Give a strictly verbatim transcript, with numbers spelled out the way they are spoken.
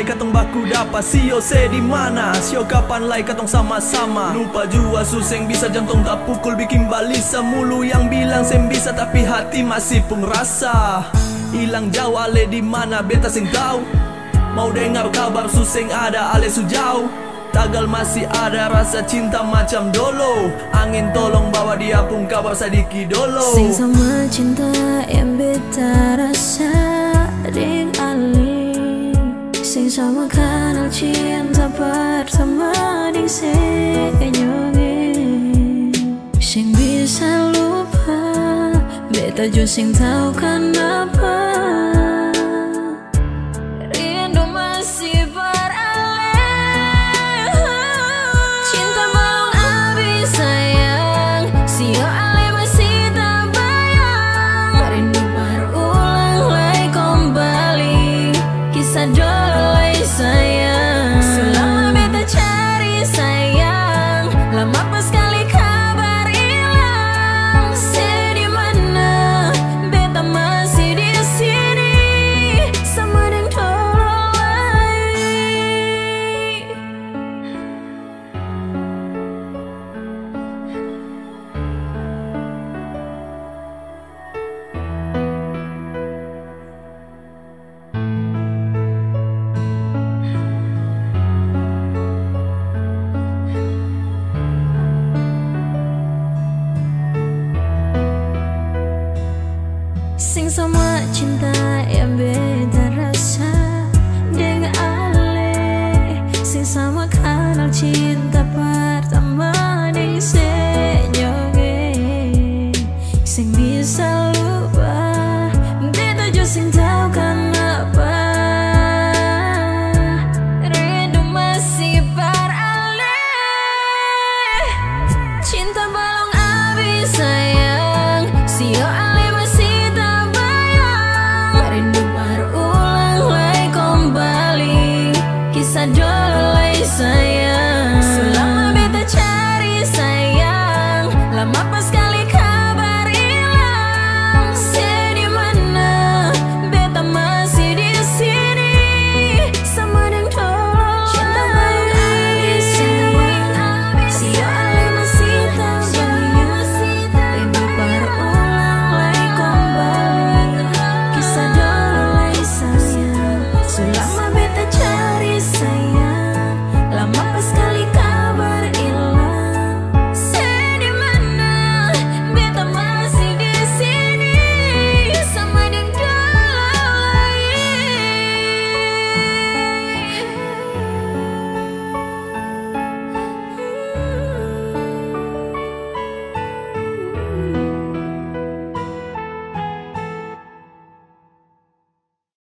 Katong baku dapa, sio se di mana? Sio kapan lai katong sama-sama? Lupa jua su seng bisa, jantong tapukul biking balisa. Mulu yang bilang seng bisa, tapi hati masih pung rasa. Ilang jauh ale di mana, beta seng tau. Mau dengar kabar su seng ada, ale su jauh. Tagal masih ada rasa cinta macam dolo. Angin tolong bawa dia pung kabar sadiki dolo. Seng sama cinta yang beta rasa deng ale. Seng sama kanal cinta pertama deng senyumnya. Seng bisa lupa, beta jua seng tau kanapa. Rindu masih beralih. Cinta balong abis sayang, sio ale masih tabayang. Rindu barulang lai kombali, kisah dolo lai sayang. Su lama beta cari sayang, lama paskali kabar ilang. Se di mana? Beta masih di sini, sama deng dolo lai. Seng sama cinta yang beta rasa deng ale. Seng sama kanal cinta pertama deng senyumnya. Seng bisa lupa, beta jua seng tau kanapa. Rindu masih baralih. Cinta balong abis sayang, sio ale masih tabayang. Rindu barulang lai kombali, kisah dolo lai sayang. Su lama beta cari sayang, lama